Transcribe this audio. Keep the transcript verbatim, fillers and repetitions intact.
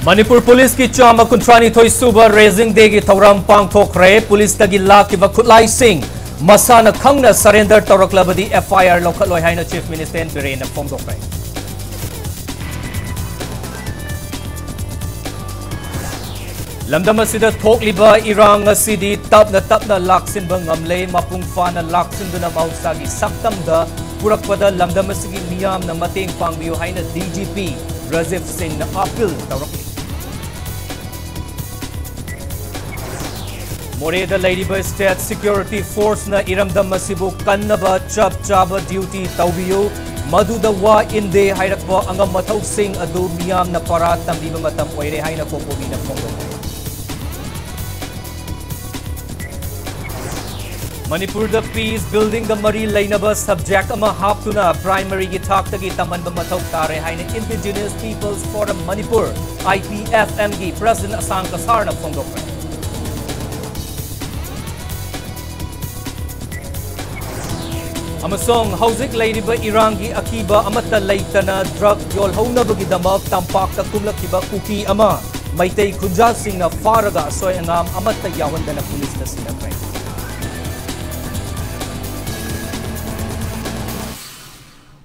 ꯃꯅꯤꯄꯨꯔ ꯄꯨꯂꯤꯁꯀꯤ ꯆꯥꯝꯃ ꯀꯨꯟꯊ꯭ꯔꯥꯅꯤꯊꯣꯏ ꯁꯨꯕ Raising Dayꯒꯤ ꯊꯧꯔꯝ ꯄꯥꯡꯊꯣꯛꯈ꯭ꯔꯦ꯫ ꯄꯨꯂꯤꯁꯇꯒꯤ ꯂꯥꯛꯈꯤꯕ ꯈꯨꯠꯂꯥꯏꯁꯤꯡ ꯃꯁꯥꯅ ꯈꯪꯅ surrender ꯇꯧꯔꯛꯂꯕꯗꯤ F I R ꯂꯧꯈꯠꯂꯣꯏ ꯍꯥꯏꯅ Chief Minister ꯕꯤꯔꯦꯟꯅ ꯐꯣꯡꯗꯣꯛꯈ꯭ꯔꯦ꯫ ꯂꯝꯗꯝ ꯑꯁꯤꯗ ꯊꯣꯛꯂꯤꯕ ꯏꯔꯥꯡ ꯑꯁꯤꯗꯤ ꯇꯞꯅ ꯇꯞꯅ ꯂꯥꯛꯁꯤꯟꯕ ꯉꯝꯂꯦ꯫ ꯃꯄꯨꯡ ꯐꯥꯅ ꯂꯥꯛꯁꯤꯟꯗꯨꯅ ꯃꯍꯧꯁꯥꯒꯤ ꯁꯛꯇꯝꯗ ꯄꯨꯔꯛꯄꯗ ꯂꯝꯗꯝ ꯑꯁꯤꯒꯤ ꯃꯤꯌꯥꯝꯅ ꯃꯇꯦꯡ ꯄꯥꯡꯕꯤꯌꯨ ꯍꯥꯏꯅ D G P ꯔꯥꯖꯤꯕ ꯁꯤꯡꯅ appeal ꯇꯧꯔꯛꯂꯤ꯫ ꯃꯣꯔꯦꯗ ꯂꯩꯔꯤꯕ State Security Forceꯅ ꯏꯔꯝꯗꯝ ꯑꯁꯤꯕꯨ ꯀꯟꯅꯕ ꯆꯞ ꯆꯥꯕ duty ꯇꯧꯕꯤꯌꯨ, ꯃꯗꯨꯗ ꯋꯥ ꯏꯟꯗꯦ ꯍꯥꯏꯔꯛꯄ ꯑꯉꯝ ꯃꯊꯧꯁꯤꯡ ꯑꯗꯨ ꯃꯤꯌꯥꯝꯅ ꯄꯔꯥ ꯇꯝꯕꯤꯕ ꯃꯇꯝ ꯑꯣꯏꯔꯦ ꯍꯥꯏꯅ ꯀꯣꯀꯣꯃꯤꯅ ꯐꯣꯡꯗꯣꯛꯈ꯭ꯔꯦ꯫ ꯃꯅꯤꯄꯨꯔꯗ peace buildingꯒ ꯃꯔꯤ ꯂꯩꯅꯕ subject ꯑꯃ ꯍꯥꯞꯇꯨꯅ primaryꯒꯤ ꯊꯥꯛꯇꯒꯤ ꯇꯝꯍꯟꯕ ꯃꯊꯧ ꯇꯥꯔꯦ ꯍꯥꯏꯅ Indigenous Peoples Forum Manipur, I P F Mꯒꯤ President ꯑꯁꯥꯡ ꯀꯁꯥꯔꯅ ꯐꯣꯡꯗꯣꯛꯈ꯭ꯔꯦ꯫ ꯑꯃꯁꯨꯡ ꯍꯧꯖꯤꯛ ꯂꯩꯔꯤꯕ ꯏꯔꯥꯡꯒꯤ ꯑꯀꯤꯕ ꯑꯃꯠꯇ ꯂꯩꯇꯅ drug ꯌꯣꯜꯍꯧꯅꯕꯒꯤꯗꯃꯛ ꯇꯝꯄꯥꯛꯇ ꯀꯨꯝꯂꯛꯈꯤꯕ ꯀꯨꯀꯤ ꯑꯃ ꯃꯩꯇꯩ ꯈꯨꯟꯖꯥꯁꯤꯡꯅ ꯐꯥꯔꯒ ꯑꯁꯣꯏ ꯑꯉꯥꯝ ꯑꯃꯠꯇ ꯌꯥꯎꯍꯟꯗꯅ ꯄꯨꯂꯤꯁꯅ ꯁꯤꯟꯅꯈ꯭ꯔꯦ꯫